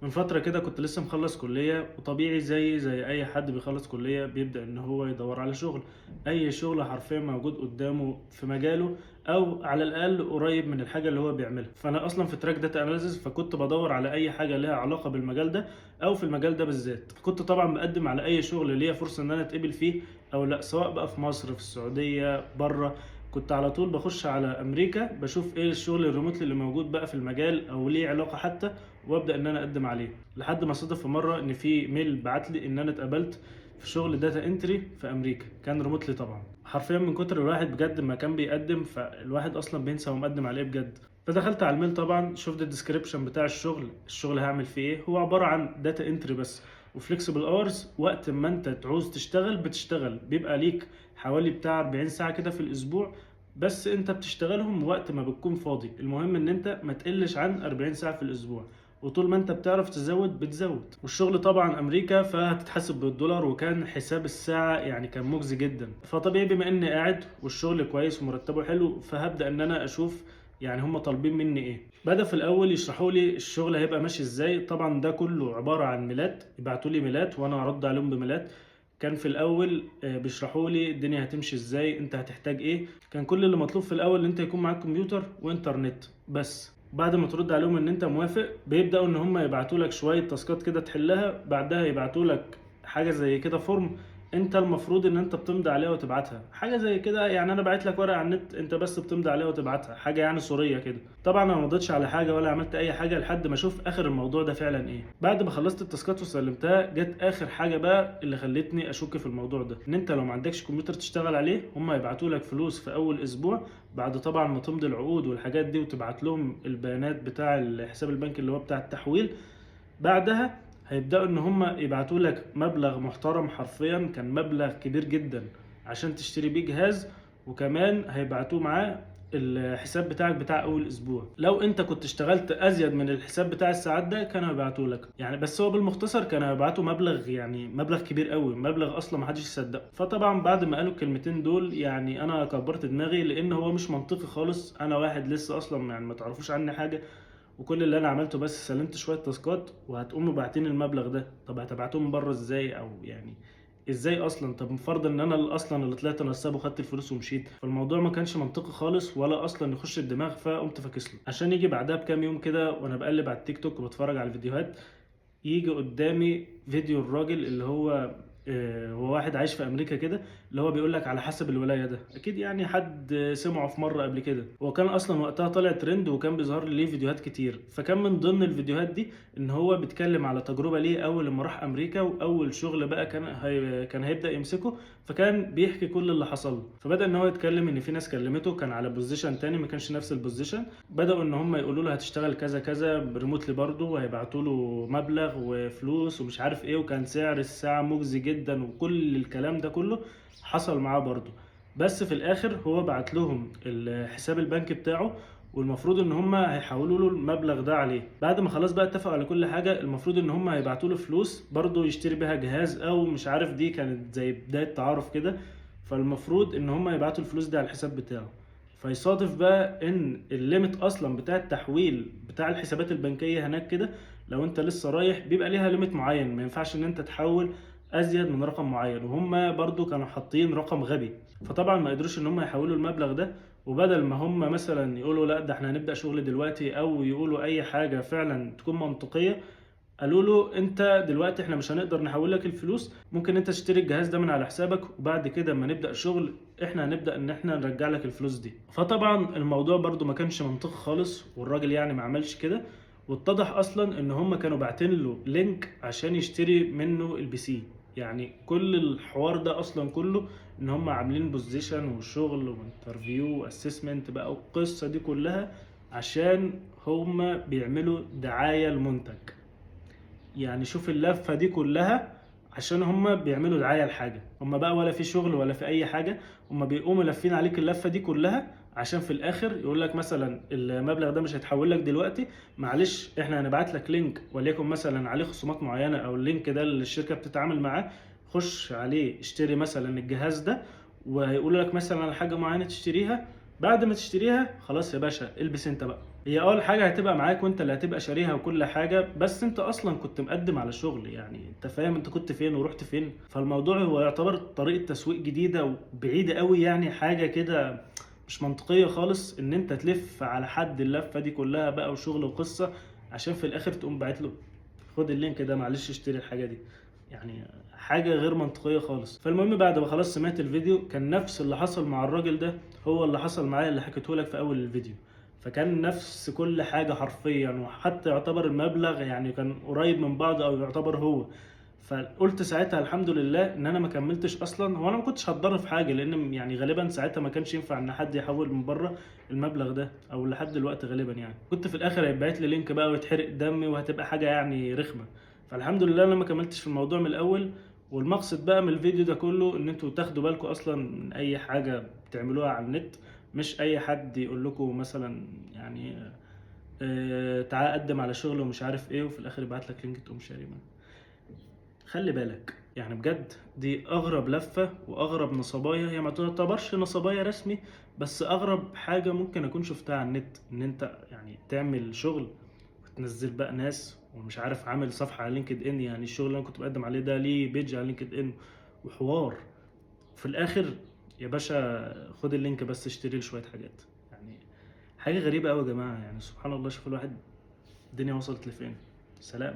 من فترة كده كنت لسه مخلص كلية، وطبيعي زي أي حد بيخلص كلية بيبدأ إن هو يدور على شغل. أي شغل حرفيا موجود قدامه في مجاله، أو على الأقل قريب من الحاجة اللي هو بيعملها. فأنا أصلا في track data analysis، فكنت بدور على أي حاجة لها علاقة بالمجال ده أو في المجال ده بالذات. كنت طبعا بقدم على أي شغل ليا فرصة إن أنا أتقبل فيه أو لأ، سواء بقى في مصر، في السعودية، بره. كنت على طول بخش على امريكا بشوف ايه الشغل ال remotely اللي موجود بقى في المجال او ليه علاقة حتى، وابدا ان انا اقدم عليه. لحد ما صادف في مرة ان في mail بعت لي ان انا اتقبلت في شغل data entry في امريكا، كان remotely طبعا. حرفيا من كتر الواحد بجد ما كان بيقدم، فالواحد اصلا بينسى هو مقدم عليه بجد. فدخلت على ال mail طبعا، شفت ال description بتاع الشغل، الشغل هعمل فيه ايه. هو عبارة عن data entry بس و flexible hours، وقت ما انت تعوز تشتغل بتشتغل، بيبقى ليك حوالي بتاع 40 ساعة كده في الاسبوع، بس انت بتشتغلهم وقت ما بتكون فاضي. المهم ان انت ما تقلش عن 40 ساعة في الاسبوع، وطول ما انت بتعرف تزود بتزود. والشغل طبعا امريكا، فهتتحاسب بالدولار، وكان حساب الساعة يعني كان مجزي جدا. فطبيعي بما اني قاعد والشغل كويس ومرتبة حلو، فهبدأ ان انا اشوف يعني هم طالبين مني ايه. بدأ في الاول يشرحوا لي الشغل هيبقى ماشي ازاي. طبعا ده كله عبارة عن ميلات، يبعتوا لي ميلات وانا ارد عليهم بميلات. كان في الاول بيشرحوا لي الدنيا هتمشي ازاي، انت هتحتاج ايه. كان كل اللي مطلوب في الاول ان انت يكون معاك كمبيوتر وانترنت بس. بعد ما ترد عليهم ان انت موافق، بيبداوا ان هم يبعتوا لك شوية task ات كده تحلها. بعدها يبعتوا لك حاجة زي كده form، انت المفروض ان انت بتمضي عليها وتبعتها، حاجة زي كده. يعني انا بعت لك ورقة على النت، انت بس بتمضي عليها وتبعتها، حاجة يعني صوريه كده. طبعا انا ما مضيتش على حاجة ولا عملت اي حاجة لحد ما اشوف اخر الموضوع ده فعلا ايه. بعد ما خلصت ال task ات وسلمتها، جت اخر حاجة بقى اللي خلتني اشك في الموضوع ده، ان انت لو ما عندكش كمبيوتر تشتغل عليه هم يبعتوا لك فلوس في اول اسبوع، بعد طبعا ما تمضي العقود والحاجات دي وتبعت لهم البيانات بتاع الحساب البنكي اللي هو بتاع التحويل. بعدها هيبدأوا ان هم يبعتوا لك مبلغ محترم، حرفيا كان مبلغ كبير جدا عشان تشتري بيه جهاز، وكمان هيبعتوه معاه الحساب بتاعك بتاع اول اسبوع. لو انت كنت اشتغلت ازيد من الحساب بتاع الساعات ده كانوا هيبعتوا لك يعني، بس هو بالمختصر كانوا هيبعتوا مبلغ، يعني مبلغ كبير قوي، مبلغ اصلا ما حدش يصدقه. فطبعا بعد ما قالوا الكلمتين دول يعني انا كبرت دماغي، لان هو مش منطقي خالص. انا واحد لسه اصلا يعني ما تعرفوش عني حاجة، وكل اللي انا عملته بس سلمت شوية task ات، وهتقوموا باعتين المبلغ ده. طب هتبعتوه من بره ازاي؟ او يعني ازاي اصلا؟ طب فرضا ان انا اللي اصلا اللي طلعت نصاب وخدت الفلوس ومشيت. فالموضوع ما كانش منطقي خالص ولا اصلا يخش الدماغ، فقمت فاكس له. عشان يجي بعدها بكام يوم كده وانا بقلب على التيك توك وبتفرج على الفيديوهات، يجي قدامي فيديو الراجل اللي هو هو واحد عايش في امريكا كده، اللي هو بيقول لك على حسب الولاية ده، اكيد يعني حد سمعه في مرة قبل كده. هو كان اصلا وقتها طالع ترند، وكان بيظهر لي ليه فيديوهات كتير. فكان من ضمن الفيديوهات دي ان هو بيتكلم على تجربه ليه اول لما راح امريكا، واول شغل بقى كان هيبدا يمسكه، فكان بيحكي كل اللي حصل له. فبدا ان هو يتكلم ان في ناس كلمته كان على position تاني، ما كانش نفس ال position، بداوا ان هم يقولوا له هتشتغل كذا كذا remotely برضه، وهيبعتوا له مبلغ وفلوس ومش عارف ايه، وكان سعر الساعة مجزي جدا، وكل الكلام ده كله حصل معاه برضه. بس في الاخر هو بعت لهم الحساب البنكي بتاعه، والمفروض ان هم هيحولوا له المبلغ ده عليه. بعد ما خلاص بقى اتفقوا على كل حاجه، المفروض ان هم هيبعتوا له فلوس برضه يشتري بيها جهاز او مش عارف، دي كانت زي بداية تعارف كده. فالمفروض ان هم يبعتوا الفلوس دي على الحساب بتاعه. فيصادف بقى ان ال limit اصلا بتاع التحويل بتاع الحسابات البنكية هناك كده، لو انت لسه رايح بيبقى ليها limit معين، ما ينفعش ان انت تحول ازيد من رقم معين، وهم برضو كانوا حاطين رقم غبي. فطبعا ما قدروش ان هم يحولوا المبلغ ده. وبدل ما هم مثلا يقولوا لا ده احنا هنبدأ شغل دلوقتي، او يقولوا اي حاجة فعلا تكون منطقية، قالوا له انت دلوقتي احنا مش هنقدر نحول لك الفلوس، ممكن انت تشتري الجهاز ده من على حسابك، وبعد كده اما نبدأ شغل احنا هنبدأ ان احنا نرجع لك الفلوس دي. فطبعا الموضوع برضو ما كانش منطقي خالص، والراجل يعني ما عملش كده. واتضح اصلا ان هم كانوا باعتين له link عشان يشتري منه ال PC. يعني كل الحوار ده اصلا كله ان هم عاملين position وشغل و interview و assessment بقى والقصة دي كلها عشان هم بيعملوا دعاية لمنتج. يعني شوف اللفة دي كلها عشان هم بيعملوا دعاية لحاجة، هم بقى ولا في شغل ولا في أي حاجة، هم بيقوموا لافين عليك اللفة دي كلها عشان في الآخر يقول لك مثلا المبلغ ده مش هيتحول لك دلوقتي، معلش احنا هنبعت لك link وليكن مثلا عليه خصومات معينة، أو ال link ده اللي الشركة بتتعامل معاه، خش عليه اشتري مثلا الجهاز ده، وهيقولوا لك مثلا على حاجة معينة تشتريها، بعد ما تشتريها خلاص يا باشا البس انت بقى. هي اول حاجة هتبقى معاك وانت اللي هتبقى شاريها وكل حاجه، بس انت اصلا كنت مقدم على شغل، يعني انت فاهم انت كنت فين ورحت فين. فالموضوع هو يعتبر طريقه تسويق جديدة وبعيدة قوي، يعني حاجة كده مش منطقية خالص ان انت تلف على حد اللفة دي كلها بقى وشغل وقصه، عشان في الاخر تقوم باعت له خد ال link ده معلش اشتري الحاجة دي. يعني حاجة غير منطقية خالص. فالمهم بعد ما خلاص سمعت الفيديو، كان نفس اللي حصل مع الراجل ده هو اللي حصل معايا اللي حكيته لك في اول الفيديو. فكان نفس كل حاجة حرفيا، وحتى يعتبر المبلغ يعني كان قريب من بعض او يعتبر هو. فقلت ساعتها الحمد لله ان انا ما كملتش اصلا. هو انا ما كنتش هتضر في حاجه، لان يعني غالبا ساعتها ما كانش ينفع ان حد يحول من بره المبلغ ده، او لحد دلوقتي غالبا يعني كنت في الاخر هيتبعت لي link بقى ويتحرق دمي وهتبقى حاجة يعني رخمة. فالحمد لله انا ما كملتش في الموضوع من الاول. والمقصد بقى من الفيديو ده كله ان انتوا تاخدوا بالكم اصلا من اي حاجة بتعملوها على النت. مش اي حد يقول لكم مثلا يعني تعال قدم على شغل ومش عارف ايه، وفي الاخر يبعت لك link تقوم شاري منه. خلي بالك يعني بجد دي اغرب لفة واغرب نصبايا. هي ما تعتبرش نصبايا رسمي، بس اغرب حاجة ممكن اكون شفتها على النت، ان انت يعني تعمل شغل وتنزل بقى ناس ومش عارف عامل صفحة على LinkedIn، يعني الشغل اللي انا كنت بقدم عليه ده ليه page على LinkedIn وحوار، في الاخر يا باشا خد ال link بس اشتري لي شوية حاجات. يعني حاجة غريبة قوي يا جماعة، يعني سبحان الله، شوف الواحد الدنيا وصلت لفين. سلام.